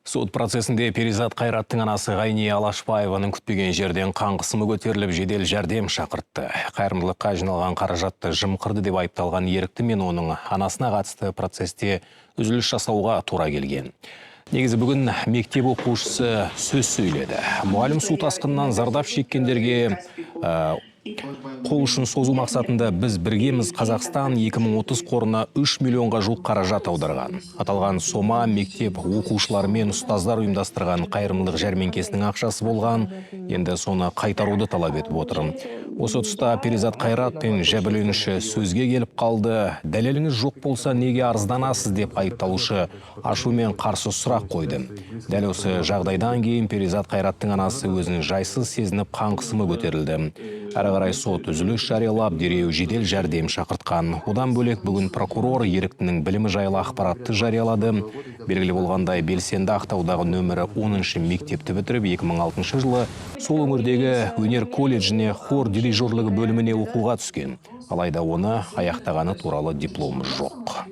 Сот процесінде Перизат Қайраттың анасы Ғайния Алашбаеваның күтпеген жерден қан қысымы көтеріліп, жедел жәрдем шақыртты. Қайырымдылыққа жиналған қаражатты жымқырды деп айыпталған ерікті мен оның анасына қатысты процесте үзіліс жасауға тура келген. Негізі бүгін мектеп оқушысы сөз сөйледі. Мұғалім су тасқынынан зардап шеккендерге қол ұшын созу мақсатында «Біз біргеміз, Қазақстан 2030» қорына 3 миллионға жуық қаражат аударған. Аталған сома мектеп оқушылары мен ұстаздар ұйымдастырған қайырымдылық жәрмеңкесінің ақшасы болған. Енді соны қайтаруды талап етіп отыр. Осы тұста Перизат Қайрат пен жәбірленуші сөзге келіп қалды. «Дәлеліңіз жоқ болса, неге арызданасыз?» деп айыпталушы ашумен қарсы сұрақ қойды. Дәл осы жағдайдан кейін Перизат Қайраттың анасы өзін жайсыз сезініп, қан қысымы көтерілді. Әрі қарай сот үзіліс жариялап, дереу жедел жәрдем шақыртқан. Одан бөлек, бүгін прокурор еріктінің білімі жайлы ақпаратты жариялады. Белгілі болғандай, белсенді Ақтаудағы нөмірі 10 мектепті бітіріп, 2006 жылы сол өңірдегі өнер колледжіне хор дирижерлігі бөліміне оқуға түскен. Алайда оны аяқтағаны туралы дипломы жоқ.